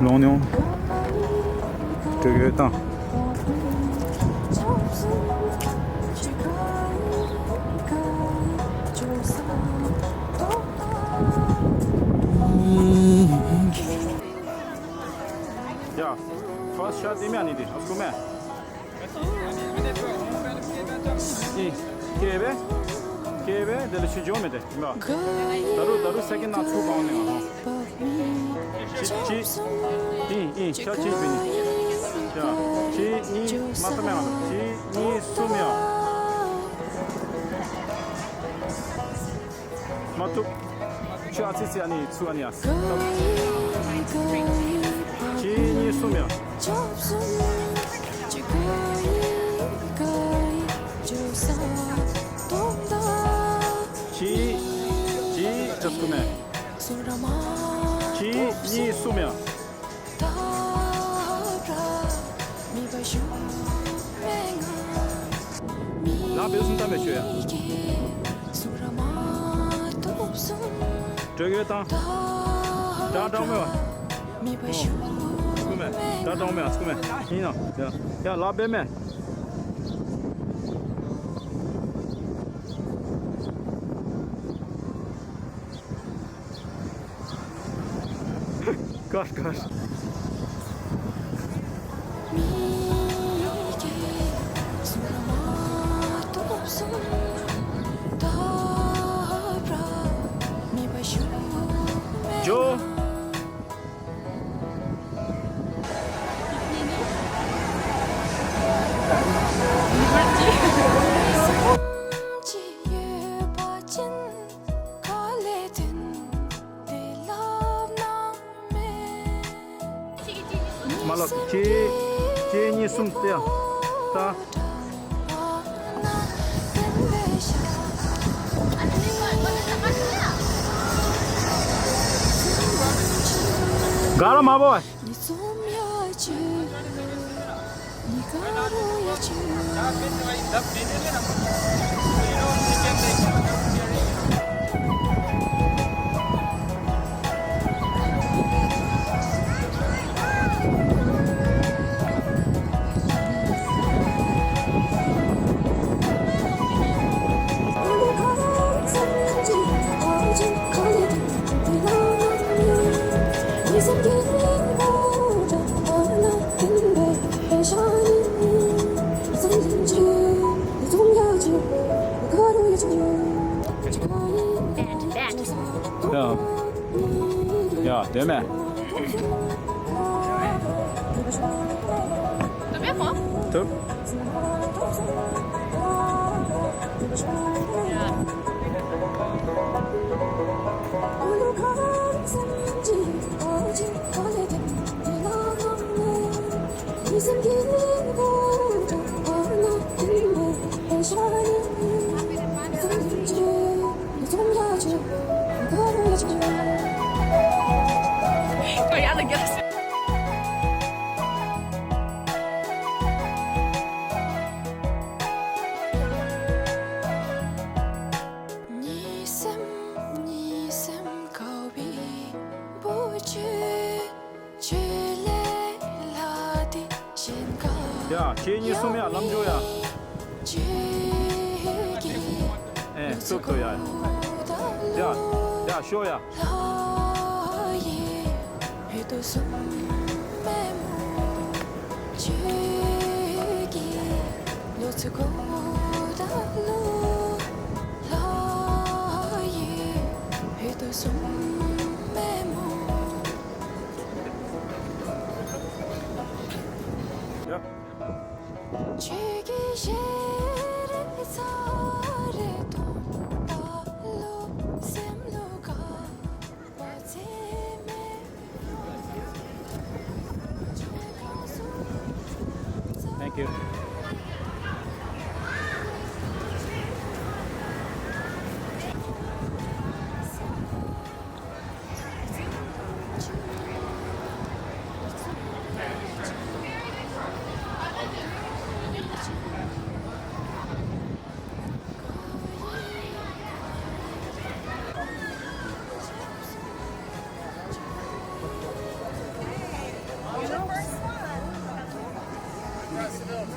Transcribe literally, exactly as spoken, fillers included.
ལོང་ནིའུ་འགྲོ་གི་ཡོད་དང་། ཡ། ཕརསཊ་ཤོཊ་ཨིན་མས་ཨ་ནི་འདི། ཨ་ཚུགས་མས། ཨིན། ཁེ་བེ། ཁེ་བེ། དེ་ལས་ཤུལ་འགྱོ་མི་དེ། ད་རུང་ད་རུང་སེ་ཀེནཌ་ནང་ཚུར་འབག་འོང་ནི་ཨ། གཅིག་གཅིག། ཨིན་ཨིན། ཤོཊ་གཅིག་འབད་ནི། ཡ། གཅིག་གཉིས་མ་ཚུགས་མས་ཨ། གཅིག་གཉིས་གསུམ་ཡ། མ་ཐུབ། ཁྱོད་ཨ་ཙི་ཙི་ཨ་ནི་ཚུར་ཨ་ནི་ཡ། གཅིག་གཉིས་གསུམ་ཡ། གཅིག་གཅིག་ཨ་ཚུགས་མས། གཅིག་གཉིས་གསུམ་ཡ། ལཱ་འབད་སོང་ད་མེད་ཤོ་ཡ། འགྲོ་གི་ཡོད་དང་། དྲག་དྲག་མེད་པ། ཨོ། ཚུགས་མས། དྲག་དྲག་མེད་པ། ཚུགས་མས། ཨིན་ནོ། ཡ། ཡ་ལཱ་འབད་མས། གར་གར། འགྱོ། མ་ལགས་གཅིག་གཅིག་གཉིས་གསུམ་སྟེ་ཡ། ད། ག་ར་མ་འབོ་བས། ཡ། ཡ། དེ་མེན། ཐུབ། ཡ། གཅིག་གཉིས་གསུམ་ཡ། ལམ་འགྱོ་ཡ། ཨེ་ཚུགས་ཚུགས་ཡ། ཡ་ཡ་ཤོ་ཡ། ཡ། Thank you. Awesome.